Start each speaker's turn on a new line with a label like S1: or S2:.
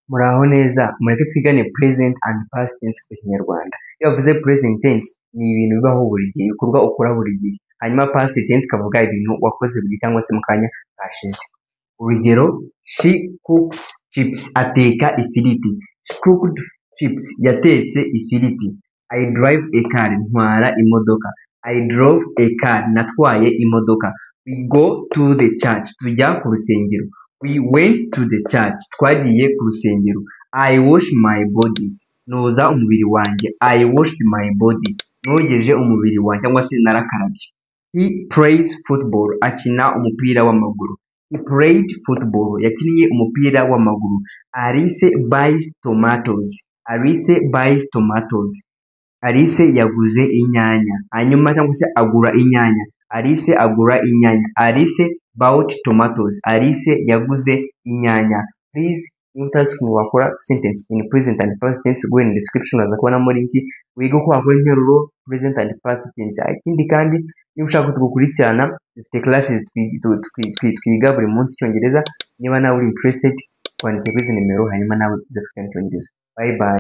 S1: Muraho neza, mureke twigane present and past tense mu Kinyarwanda. Iyo bavuze present tense, ni ibintu bibaho buri gihe, ibikorwa ukora buri gihe. Hanyuma past tense ikavuga ibintu wakoze buri gihe cyangwa se mu kanya kashize. Urugero, she cooks chips, ateka ifiriti. She cooked chips, yatetse ifiriti. I drive a car, ntwara imodoka. I drove a car, natwaye imodoka. We go to the church, tujya ku rusengero. We went to the church, twagiye ku rusengero. I wash my body, noza umubiri wanjye. I washed my body, nogeje umubiri wanjye cyangwa se narakarabye. He plays football, akina umupira w'amaguru. He played football, yakinnye umupira w'amaguru. Alice buys tomatoes. Alice buys tomatoes. Alice yaguze inyanya. Hanyuma cyangwa se agura inyanya. Alice agura inyanya. Alice bought tomatoes. Alice yaguze inyanya. Please, niba utazi ukuntu wakora sentence in present and past tense, go in description, uraza kubonamo link wiga uko wakora interuro present and past tense. Ikindi kandi, niba ushaka ko tugukurikirana, dufite classes twiga buri munsi Icyongereza. Niba nawe uri interested, twandike kuri izi nimero, hanyuma nawe uze twigane Icyongereza. Bye bye.